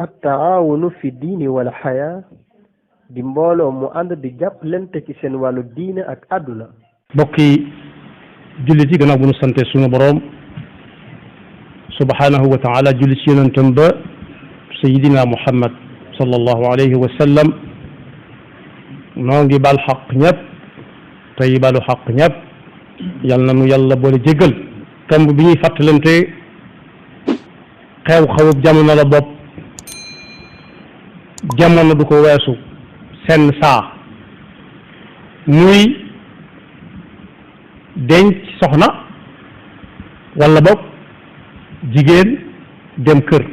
at-taawunu fi diini wal xayaa di mbooloo mu ànd di jàppalante ci seen wàllu diine ak àdduna. bokki jullit yi gannaaw bu nu sante sunu boroom subhanahu wa taala julli ci yonentam ba sayidina muhammad sallallahu alayhi wa sallam noo ngi bal xaq ñëpp tey balu xaq ñëpp yal na nu yàlla boole jéggal. tomb bi ñuy fàttalante xew-xewub jamono la bopp jamono du ko weesu senn saa muy denc soxna walla bopp jigéen dem kër.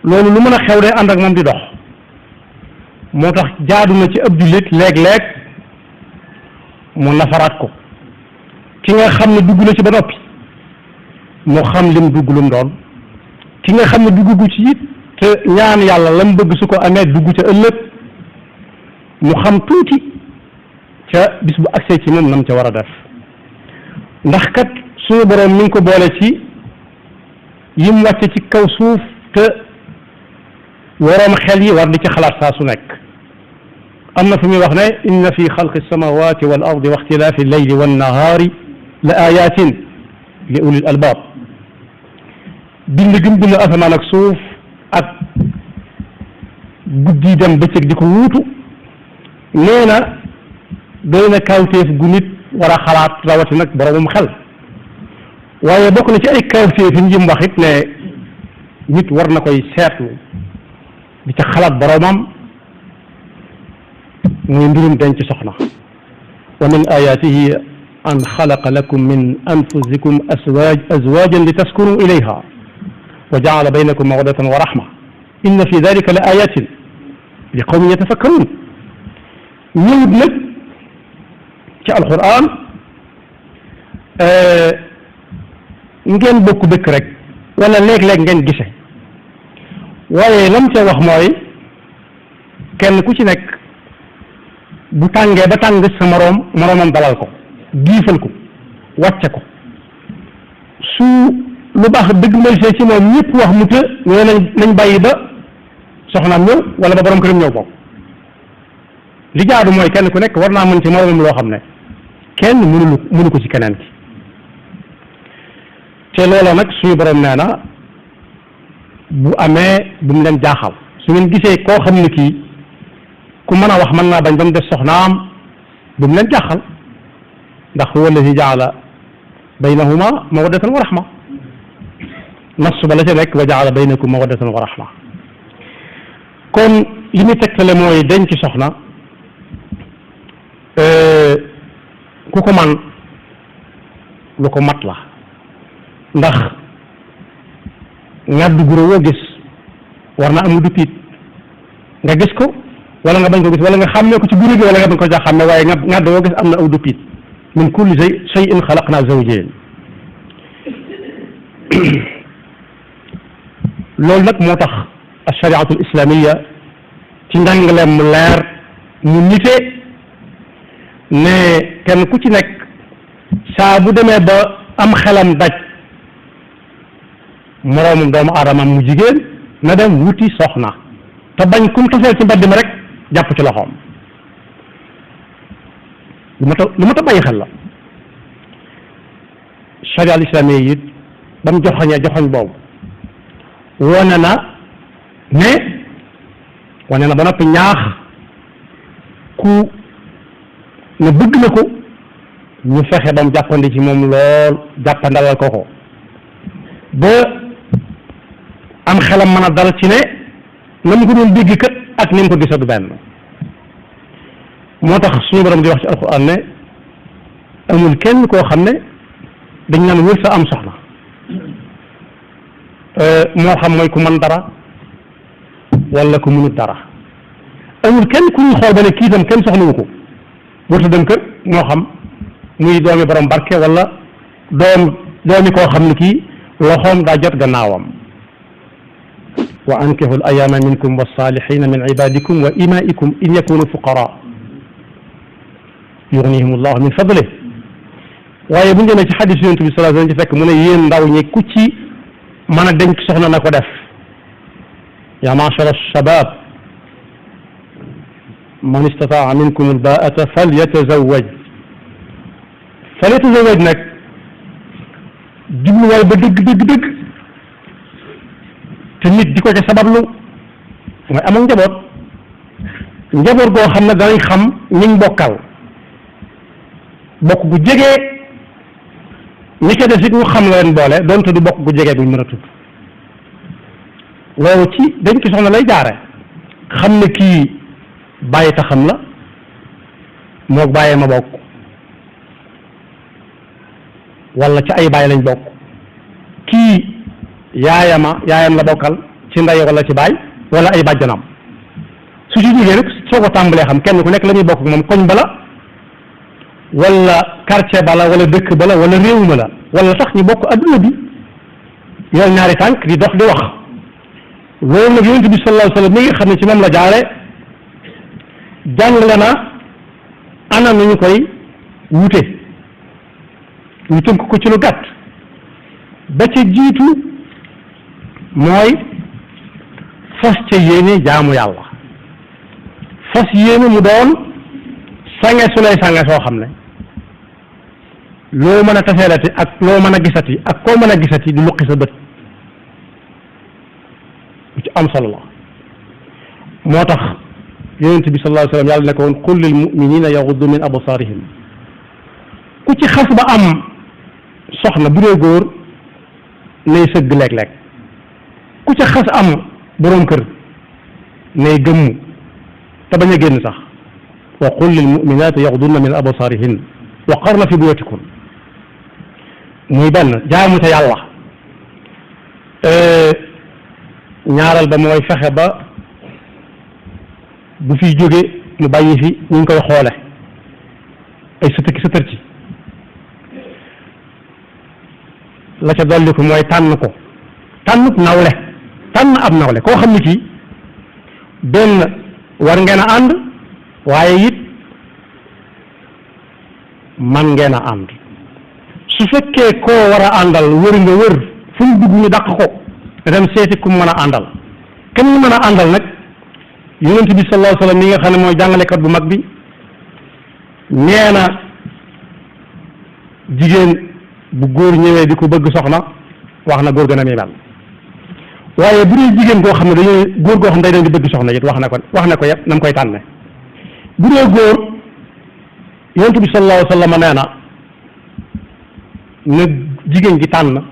loolu lu mën a xew de ànd ak moom di dox moo tax jaadu na ci ab jullit léeg-léeg mu nafaraat ko. ki nga xam ne dugg na ci ba noppi mu xam lim dugg lum doon ki nga xam ne dugg ci it te ñaan yàlla lam bëgg su ko amee dugg ca ëllëg mu xam tuuti ca bis bu agsee ci moom nam ca war a def ndax kat suñu boroom mi ngi ko boole ci yim wàcce ci kaw suuf te waroom xel yi war di ci xalaat saa su nekk. am na fu muy wax ne inna fi xalqi samawati wal ardi wa ixtilaafi leyli wan nahaari la ayatin li ulil albaab. bind gi mu bind asamaan ak suuf ak guddi dem bëccëg di ko wuutu nee na doy na kawteef gu nit war a xalaat rawati nag boromum xel. waaye bokk na ci ay kawteef yi ñu wax it ne nit war na koy seetlu di ca xalaat boromam muy mbirum denc soxna. wa min ayatihi an xalaqa lakum min anfusikum azwajan li taskunu ilayha wa jaala baynakum mawaddatan wa rahma inna fi dalika la ayatin li qawmin yatafakkarun. ñëwut nag ci alquran ngeen bokk dëkk rek wala léeg-léeg ngeen gise waaye lam ca wax mooy kenn ku ci nekk bu tàngee ba tàng sa moroomam dalal ko giifal ko wàcce ko su lu baax dëgg malisee ci moom ñëpp wax mu të ñoo nañ bàyyi ba soxnaam ñëw wala ba borom këram ñëw bokk. li jaadu mooy kenn ku nekk war naa mën ci moroomam loo xam ne kenn mënu ko ci keneen ki te loola nag suñu borom nee na bu amee bu mu leen jaaxal su ngeen gisee koo xam ne kii ku mën a wax mën naa bañ ba mu def soxnaam bu mu leen jaaxal ndax huwa alladi jaala baynahuma mawaddatan wa rahma nas ba la ca nekk wa jaala baynakum mawaddatan wa rahma. kon li muy tegtale mooy denc soxna ku ko man lu ko mat la ndax ngàddu guro woo gis war na am du piit nga gis ko wala nga bañ ko gis wala nga xàmmee ko ci guro gi wala nga bañ ko jaa xàmmee waaye ngàdd woo gis am na aw du piit min kulli shay'in xalaqnaa zawjayn. loolu nag moo tax ashariatu alislamiya ci njàngaleem mu leer mu nite ne kenn ku ci nekk saa bu demee ba am xelam daj moroomum doomu aadama mu jigéen na dem wuti soxna te bañ kum taseel ci mbedd mi rek jàpp ci loxoom. lu ma ta bàyyi xel la charia al islamiyya yi ba mu joxoñee joxoñ boobu wane na ba noppi ñaax ku ne bëgg na ko ñu fexe ba mu jàppandi ci moom lool jàppandalal ko ba am xelam mën a dal ci ne na mu ko doon dégg kat ak ni mu ko gisa du benn. moo tax suñu borom di wax ci alquran ne amul kenn koo xam ne dañ naan wër sa am soxna moo xam mooy ku mën dara wala ku mënut dara. amul kenn ku ñu xool ba ne kii itam kenn soxlawu ko wërta dem kër moo xam muy doomi borom barke wala doomi koo xam ne kii loxoom daa jot gannaawam. wa ankihu al ayama minkum wassalihina min ibadikum wa imaikum in yakunu fuqara yughnihim allahu min fadlih. waaye bu ñu demee ci xadis yonent bi sallallahu alayhi wasallam ci fekk mu ne yéen ndaw ñi ku ci mën a denc soxna na ko def ya ma'shara ash-shabab man istataa minkum al-baa'ata falyatazawwaj nag jubluwaay ba dëgg te nit di ko ca sabablu mooy am ak njaboot goo xam ne danañ xam ñiñ bokkal bokk gu jege ñi ca des it ñu xam la leen boole doonte du bokk gu jege buñ mën a tudd loolu ci dañ ci soxna lay jaare xam ne kii bàyyi taxam la moog bàyyee ma bokk wala ci ay bàyyi lañ bokk kii yaayam la bokkal ci ndey wala ci baay wala ay bàjjanam su ci jógee rek soo ko tàmbalee xam kenn ku nekk la muy bokk moom koñ bala wala quartier bala wala dëkk bala wala réew ma la wala sax ñu bokk adduna bi yor ñaari tànk di dox di wax loolu nag yonent bi sallallahu alayhi wa sallam mi nga xam ne ci moom la jaare jàngale na ana nu ñu koy wute ñu tënk ko ci lu gàtt ba ca jiitu mooy fas ca yéene jaamu yàlla fas yéene mu doon sange su lay sange soo xam ne loo mën a taseelati ak loo mën a gisati ak koo mën a gisati di luqi sa bët lu ci am solo la moo tax yonent bi sallallahu alayhi wa sallam yàlla ne ko woon qul lil muminina yaghuddu min absarihim ku ci xas ba am soxna bu dee góor nay sëgg léeg-léeg ku ci xas am boroom kër nay gëmmu te bañ a génn sax wa qul lil muminati yaghdudna min absarihin wa qarna fi buyutikum muy benn jaamu te yàlla ñaareel ba mooy fexe ba bu fiy jóge mu bàyyi fi ñu ngi koy xoole ay sëtëki sëtër ci la ca dolli ko mooy tànn ab nawle koo xam ne kii benn war ngeen a ànd waaye it man ngeen a ànd su fekkee koo war a àndal wër nga wër fu mu dugg ñu dàq ko dem seeti ku mën a àndal kenn ñu mën a àndal nag yonent bi sallallahu alayhi wa sallam mi nga xam ne mooy jàngalekat bu mag bi nee na jigéen bu góor ñëwee di ko bëgg soxna wax na góor gën a muy mel waaye bu dee jigéen goo xam ne dañuy góor goo xam ne day leen di bëgg soxna it wax na ko yëpp na mu koy tànne bu dee góor yonent bi sallallahu alayhi wa sallam nee na jigéen gi tànn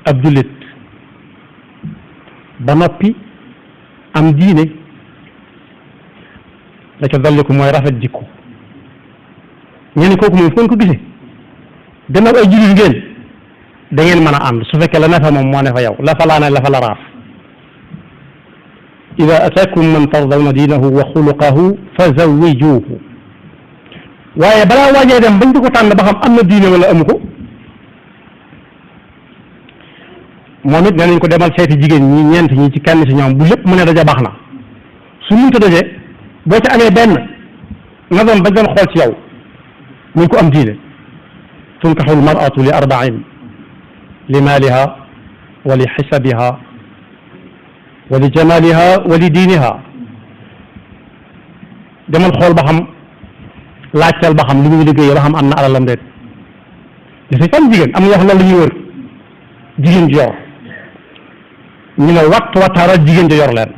ab jullit ba noppi am diine la ca dolli ko mooy rafet jikko ñenn kooku moom fu ko gisee gannaaw ay jullit ngeen da ngeen mën a ànd su fekkee la ne fa moom moo ne fa yow la fa laa ne la fa la raaf ida ataakum man tardawna diinahu wa xuluqahu fa zawwijuuhu waaye balaa waajee dem bañ di ko tànn ba xam am na diine wala amu ko moom it nee nañ ko demal seeti jigéen ñi ñeent ñi ci kenn ci ñoom bu lépp mu ne daja baax na su mënta daje boo ci amee benn na doon bañ doon xool ci yow muy ko am diine tunkaxu almaratu li arbain li maaliha wa li xisabiha wa li jamaliha wa li diiniha demal xool ba xam laajteel ba xam li muy liggéeyee ba xam am na alalam déet dafay fan jigéen am na ñoo xam ne la ñuy wër jigéen ji yor ñu ne wattaara jigéen ji yor leen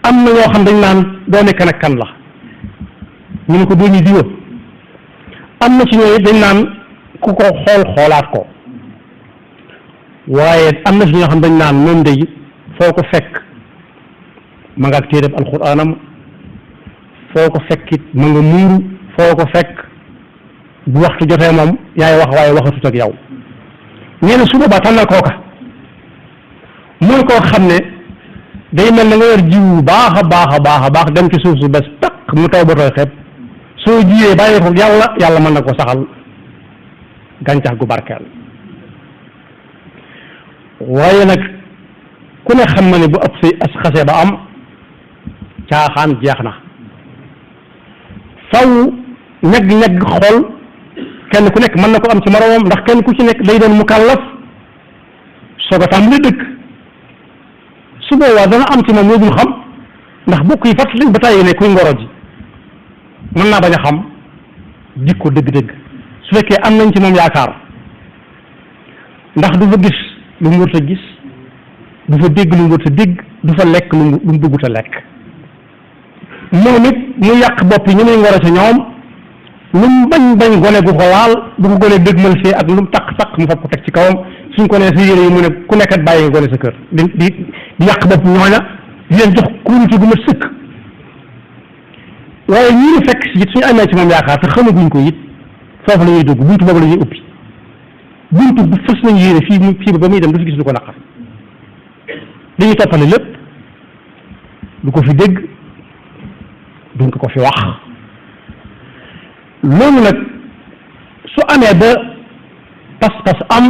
am na ñoo xam dañ naan doomi kan ak kan la ñu ne ko doomi diwa am na ci ñooy dañ naan ku ko xoolaat ko waaye am na ci ñoo xam dañ naan moom day foo ko fekk ma nga ak téereb alxuraanam foo ko fekkit ma nga muuru foo ko fekk bu waxtu jotee moom yaay wax waaye waxatut ak yow nee na su boobaa tànnal kooka mooy koo xam ne day mel na nga yor jiw baax a baax a baax a baax dem ci suuf su bes taq mu taw ba tooy xeeb soo jiyee bàyyi ko yàlla mën na ko saxal gàncax gu barkeel waaye nag ku ne xam na ne bu ëpp say as xase ba am caaxaan jeex na faw ñegg xool kenn ku nekk mën na ko am ci moroomam ndax kenn ku ci nekk day doon mukallaf soog a tàmbali dëkk su boobaa dana am ci moom moo dul xam ndax bokk yi fàttali ba tàyyi ne kuy ngoro ji mën naa bañ a xam jikko dëgg-dëgg su fekkee am nañ ci moom yaakaar ndax du fa gis lu mu warut a gis du fa dégg lu mu warut a dégg du fa lekk lu mu bëggut a lekk moom it mu yàq bopp yi ñu muy ngoro ca ñoom lu mu bañ gone gu ko laal bu ko gone dëgmal fee ak lu mu takk mu fab ko teg ci kawam suñ ko nee sa yére yi mu ne ku nekkat bàyyi nga gone sa kër di yàq bopp ñooña di leen jox kurutu gu ma sëkk waaye ñii ñu fekk si it suñu amee ci moom yaakaar te xamaguñ ko it foofu la ñuy dugg buntu boobu la ñuy ubbi buntu bu fës nañu yéene fii ba muy dem du fi gis lu ko naqar li ñu toppale lépp du ko fi dégg duñ ko fi wax loolu nag su amee ba pas-pas am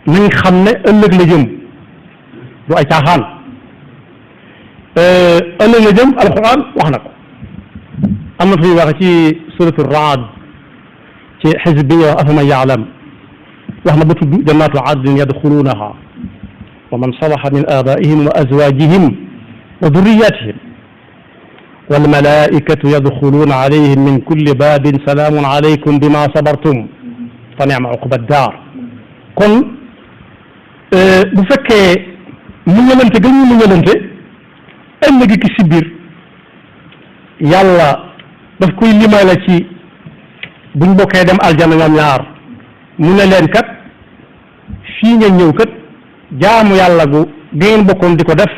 nañ xam ne ëllëg la jëm du ay caaxaan ëllëg la jëm alquran wax na ko am na fu ñuy wax ci suratu raad ci xisb bi ñuy wax afaman yaalam wax na ba tudd jannaatu adnin yadxuluunaha wa man salaha min abaihim wa azwajihim wa durriyatihim walmalaikatu yadxuluuna alayhim min kulli babin salaamun alaykum bima sabartum fa nicma uqba daar kon bu fekkee muñalante gën ñu muñalante ëllëg ki si biir yàlla daf koy limaale ci buñ bokkee dem aljanna ñoom ñaar mu ne leen kat fii ngeen ñëw kat jaamu yàlla gu di ngeen bokkoon di ko def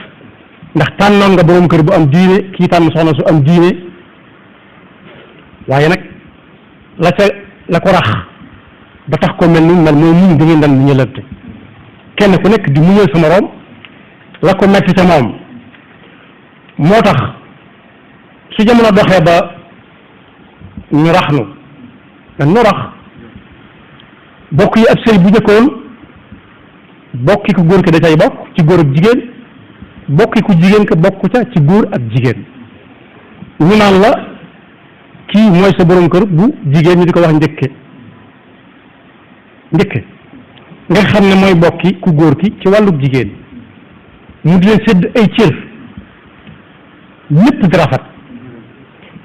ndax tànnoon nga borom kër bu am diine kii tànn soxna su am diine waaye nag la ko rax ba tax ko mel ni mel mooy muñ da ngeen daan muñalante kenn ku nekk di muñal sa moroom la ko metti ca moom moo tax su jamono doxee ba ñu rax nu dañ nu rax bokk yi ab sëy bu njëkkoon bokki ku góor ke da cay bokk ci góor ak jigéen bokki ku jigéen ke bokk ca ci góor ak jigéen ñu naan la kii mooy sa borom kër bu jigéen ñu di ko wax njëkke nga xam ne mooy bokki ku góor ki ci wàlluk jigéen mu di leen sédd ay cër lépp di rafet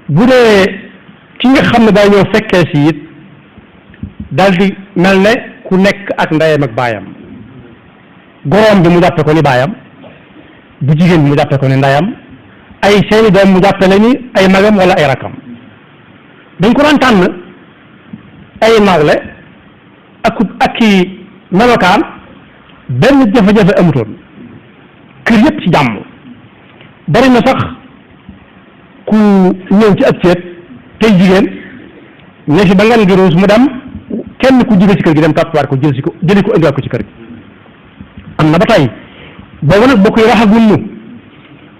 bu dee ki nga xam ne daa ñëw fekkee si it daal di mel ne ku nekk ak ndeyam ak baayam goroom bi mu jàppe ko ni baayam bu jigéen bi mu jàppe ko ni ndeyam ay seeni doom mu jàppe le ni ay magam wala ay rakam dañ ko daan tànn ay nagle ak i melokaan benn jafe-jafe amutoon kër yëpp ci jàmm bari na sax ku ñëw ci ak ceet tey jigéen ne fi ba ngan gi ruus mu dem kenn ku jóge ci kër gi dem tàppiwaat ko jëli ko indiwaat ko ci kër gi am na ba tey boobu nag bokk yi raxaguñ ñu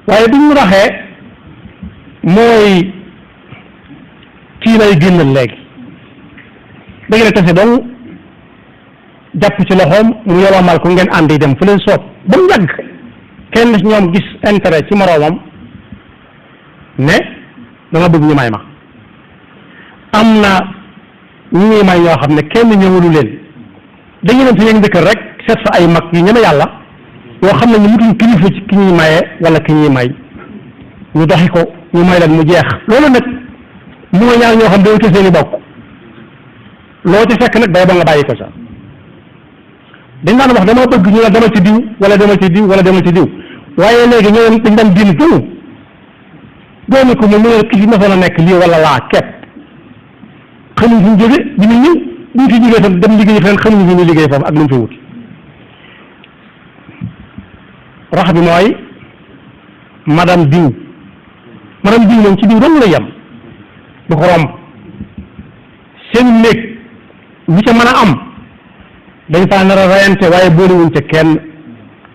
waaye duñ ñu raxee mooy kii lay génnal léegi da ngeen a tase donc jàpp ci loxoom mu yolomal ko ngeen ànd yi dem fu leen soob ba mu yàgg kenn ci ñoom gis intérêt ci moroomam ne dama bëgg ñu may ma am na ñu ñuy may ñoo xam ne kenn ñëwalu leen dañu dem si yéen dëkkër rek seet fa ay mag yu ñeme yàlla yoo xam ne ñu mutuñ kilifa ci ki ñuy mayee wala ki ñuy may ñu doxi ko ñu may leen mu jeex loolu nag mooy ñaar ñoo xam ne dañu ko seeni bokk loo ci fekk nag day ba nga bàyyi ko sax dañ daan wax dama bëgg ñu ne dama ci diw wala dama ci diw wala dama ci diw waaye léegi ñoo dañ daan diin diw dooni ko moom mu ne ki fi masoon a nekk lii wala laa kepp xamuñ fu ñu jóge bi ñu ñëw buñ fi jógee tam dem liggéey feneen xamuñ fu ñu liggéey foofu ak lu mu fi wut rax bi mooy madame diw moom ci diw dong la yem du ko romb seen néeg lu ca mën a am dañ faa nar a rayante waaye boolewuñ ca kenn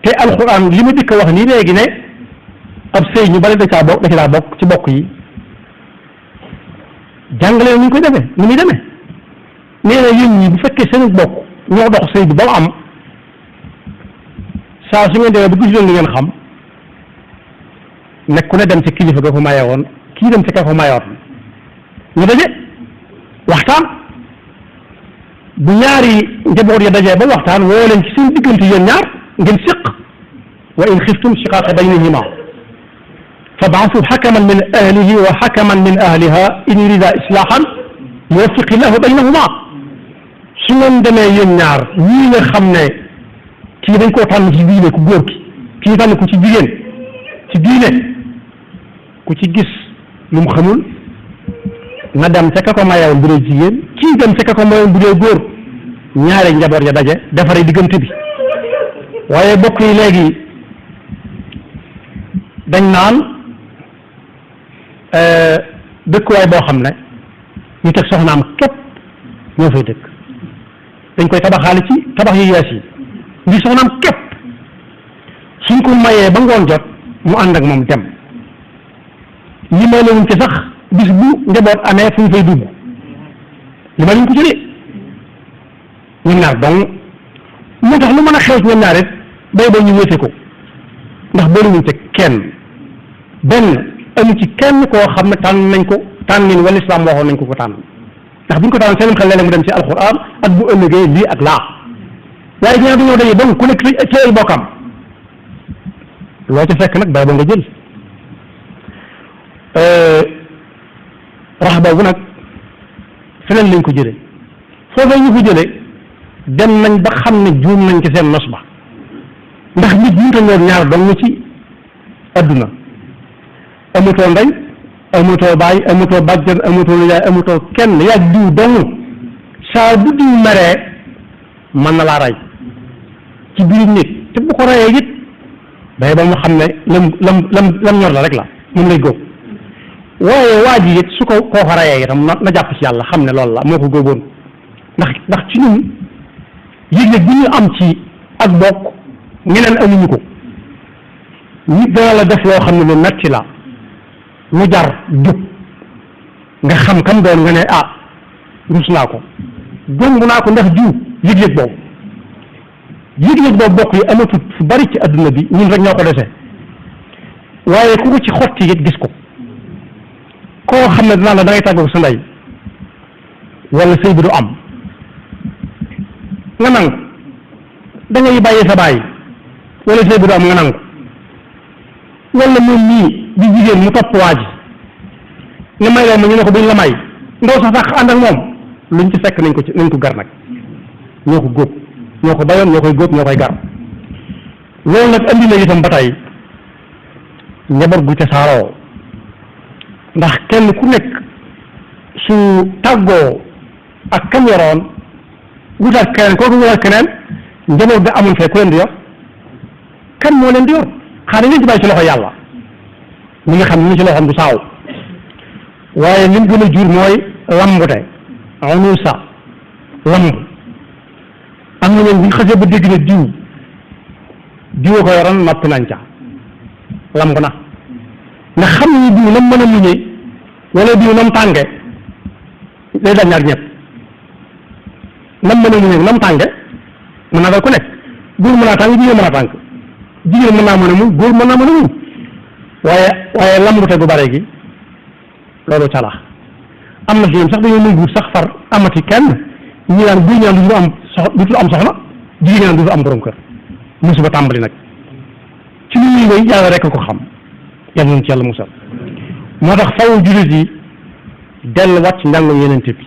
te alxuraan li ma dikk wax nii léegi ne ab sëy ñu bari da ci daa bokk ci bokk yi jàngale ni ñu koy defee ni muy demee nee na yéen ñi bu fekkee seen bokk ñoo dox sëy bi ba mu am saa su ngeen demee ba gis leen li ngeen xam nekk ku ne dem ci kilifa ga ko maye woon kii dem ci ka ko mayoon ñu daje waxtaan bu ñaari njaboot ya dajee ba waxtaan woo leen ci seen diggante yéen ñaar ngeen séq wa in xiftum shiqaaqa baynihima fab'asu hakaman min ahlihi wa hakaman min ahliha in yurida islahan yuwaffiq illahu baynahuma su ngeen demee yéen ñaar ñii nga xam ne kii dañ koo tànn ci diine ku góor ki kii tànn ko ci jigéen ci diine ku ci gis lu mu xamul na dem ca ka ko mayewoon bu dee jigéen kii dem ca ka ko mayewoon bu dee góor ñaari njaboot ya daje defaree diggante bi waaye bokk yi léegi dañ naan dëkkuwaay boo xam ne ñu teg soxnaam képp ñoo fay dëkk dañ koy tabaxaale ci tabax yu yees yi ngir soxnaam képp suñ ko mayee ba ngoon jot mu ànd ak moom dem li may lewuñ ci sax bis bu njaboot amee fu ñu fay dugg li ma luñ ko ci ñoom ñaar donc moo tax lu mën a xew ci ñoom ñaar it bay ba ñu wéete ko ndax booluwuñ ci kenn benn amu ci kenn koo xam ne tànn nañ ko tànnin wala islam waxoon nañ ko ko tànn ndax bu ñu ko tànn seenam xel léeg-léeg mu dem ci alquran ak bu ëllëgee lii ak laa waaye ñaar dañoo daje donc ku nekk ci ay bokkam loo ca fekk nag bay ba nga jël rax boobu nag feneen lañ ko jëlee foofee ñu ko jëlee dem nañ ba xam ne juum nañ ci seen nos ba ndax nit ñi ta ñoor ñaar dong ci adduna amutoo ndey amutoo baay amutoo bàjjan amutoo nijaay amutoo kenn yaa diw dong saa bu diw meree mën na laa rey ci biir nit te bu ko reyee it day ba mu xam ne lam ñor la rek la moom lay góob waaye waa ji it su ko koo ko reyee itam na jàpp ci yàlla xam ne loolu la moo ko góoboon ndax ci ñun yëg-yëg bi ñu am ci ak bokk ñeneen amuñu ko nit dana la def loo xam ne lu metti la lu jar jub nga xam kam doon nga ne ah rus naa ko jomb naa ko ndax jiw yëg-yëg boobu bokk yi amatut fu bari ci adduna bi ñun rek ñoo ko dese waaye ku ko ci xotti it gis ko koo xam ne dinaa la da ngay tàggoog sa ndey wala sëy bi du am nga nangu da ngay bàyyi sa bàyyi wala sëy bi du am nga nangu wala moom nii di jigéen mu topp waa ji nga may leen ma ñu ne ko buñ la may ndaw sax sax ànd ak moom luñ ci fekk nañ ko gar nag ñoo ko góob ñoo ko bayoon ñoo koy góob ñoo koy gar loolu nag andi na itam ba tey njaboot gu tasaaroo ndax kenn ku nekk su tàggoo ak kam yoroon wutaat keneen kooku wutaat keneen njaboot ga amul fee ku leen di yor kan moo leen di yor xanaa ngeen ci bàyyi ci loxo yàlla mi nga xam ni ci loxoom du saaw waaye lim gën a jur mooy lambute anusa lamb am na ñoom bu ñu xasee ba dégg ne diwa ko yoroon noppi nañ ca lamb na ndax xam ni diw nam mën a muñee wala diw nam tànge day dal ñaar ñëpp nam mën a muñee nam tànge mën naa dal ku nekk góor mën naa tàng jigéen mën a tàng jigéen mën naa mën a muñ góor mën naa mën a muñ waaye lambute gu bare gi loolu cala am na fi ñoom sax dañoo nanguwut sax far amati kenn ñi naan góor ñaan dutul am soxna jigéen ñaan dutul am borom kër musiba tàmbali nag ci li ñuy wéy yàlla rek ko xam yàlla nañ ci yàlla musal moo tax faw jullit yi delluwaat ci njàngam yenente bi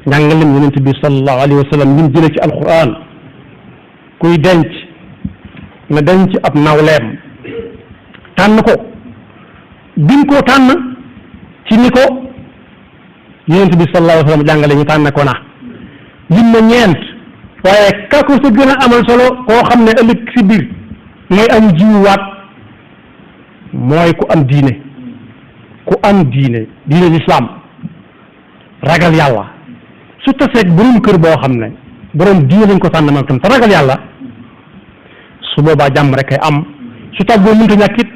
njàngalem yenente bi sallallahu alayhi wa sallam ñun jële ci alquran kuy denc na denc ab nawleem tànn ko biñ ko tànn ci ni ko yenente bi sallallahu alayhi wa sallam jàngale ñu tànn ko na lim na ñeent waaye ka ko sa gën a amal solo koo xam ne ëllëg si biir mooy am jiwuwaat mooy ku am diine lislaam ragal yàlla su taseeg borom kër boo xam ne borom diine lañ ko tànn moom tam te ragal yàlla su boobaa jàmm rek ay am su tàggoo mënta ñàkkit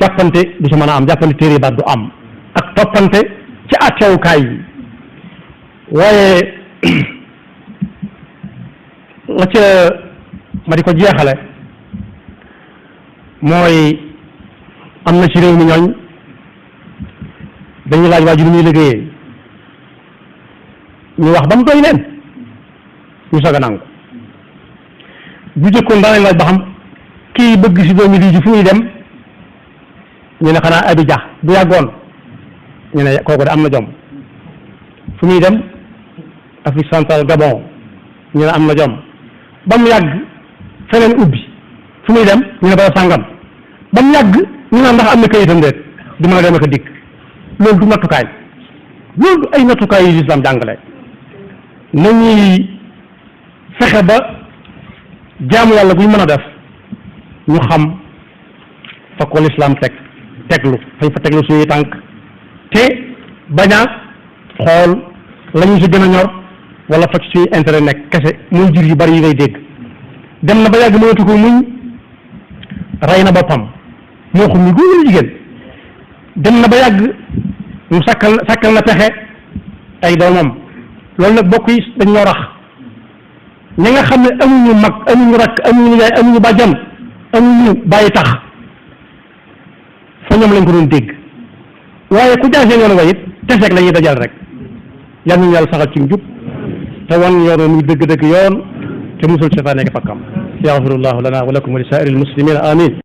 jàppante du ci mën a am jàppante téere baat du am ak toppante ci àttewukaay yi waaye la ca ma di ko jeexale mooy am na ci réew mi ñooñ dañuy laaj waa ji lu muy liggéeyee ñu wax ba mu doy leen ñu soog a nangu bu jëkkoon daanañ laaj ba xam kii bëgg si doomi lii ji fu muy dem ñu ne xanaa Abidjan bu yàggoon ñu ne kooku de am na jom. fu muy dem Afrique centrale Gabon ñu ne am na jom ba mu yàgg feneen ubbi fu muy dem ñu ne ba sàngam ba mu yàgg ñu naan ndax am na kayitam déet di mën a dem ak a dikk loolu du nattukaay loolu du ay nattukaay yu lislaam jàngale nañuy fexe ba jaamu yàlla buñ mën a def ñu xam fa ko lislaam teglu fañ fa teglu suñuy tànk te bañ a xool la ñu si gën a ñor wala fa ci suñu intérêt nekk kese muy jur yu bari yi ngay dégg dem na ba yàgg mënatu ko muñ rey na boppam moo xam ni góor la jigéen dem na ba yàgg mu sàkkal na pexe ay doomam loolu nag bokk yi dañ ñoo rax ñi nga xam ne amuñu mag amuñu rakk amuñu yaay amuñu bàjjan amuñu bàyyi tax fa ñoom lañ ko doon dégg waaye ku jaasee yoon wa it teseeg la ñuy dajal rek yal nañu yàlla saxal ci njub te wan yoon muy dëgg-dëgg yoon te musul seytaane ak fakkam yaxfirullahu lana wa lakum wa li saa'iril muslimina amin